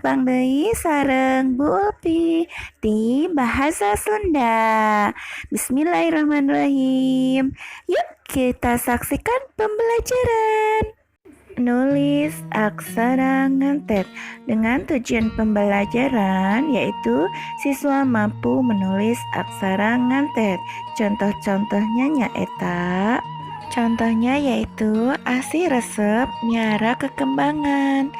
Tepang deui sareng Bu Ulpi di Bahasa Sunda. Bismillahirrahmanirrahim. Yuk, kita saksikan pembelajaran. Nulis aksara ngantet dengan tujuan pembelajaran yaitu siswa mampu menulis aksara ngantet. Contoh-contohnya nyaeta. Contohnya yaitu asih resep miara kekembangan.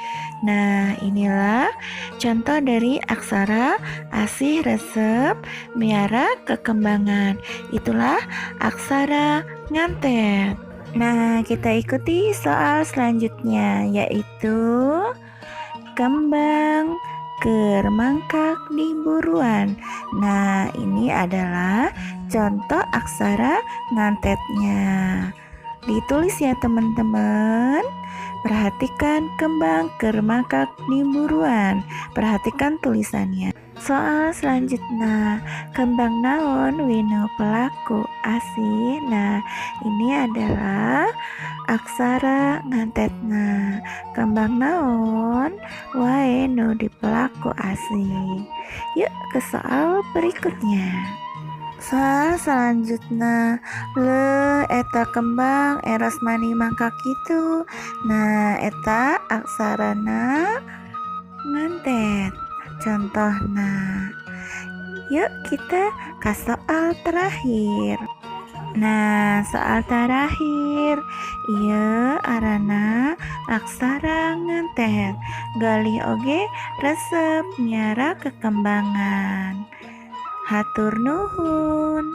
Nah, inilah contoh dari aksara asih resep miara kekembangan. Itulah aksara ngantet. Nah, kita ikuti soal selanjutnya, yaitu kembang keur mangkak di buruan. Nah, ini adalah contoh aksara ngantetnya. Ditulis ya, teman-teman. Perhatikan kembang keur mangkak di buruan. Perhatikan tulisannya. Soal selanjutnya, kembang naon we nu pelak ku asih. Nah, ini adalah aksara ngantetna. Kembang naon wae nu dipelak ku asih. Yuk, ke soal berikutnya. Soal selanjutnya, leuh, eta kembang eros mani mangkak kitu. Nah, eta aksarana ngantet. Contohna. Yuk, kita ke soal terakhir. Nah, soal terakhir. Ieu arana aksara ngantet. Galih oge resep miara kekembangan. Hatur nuhun.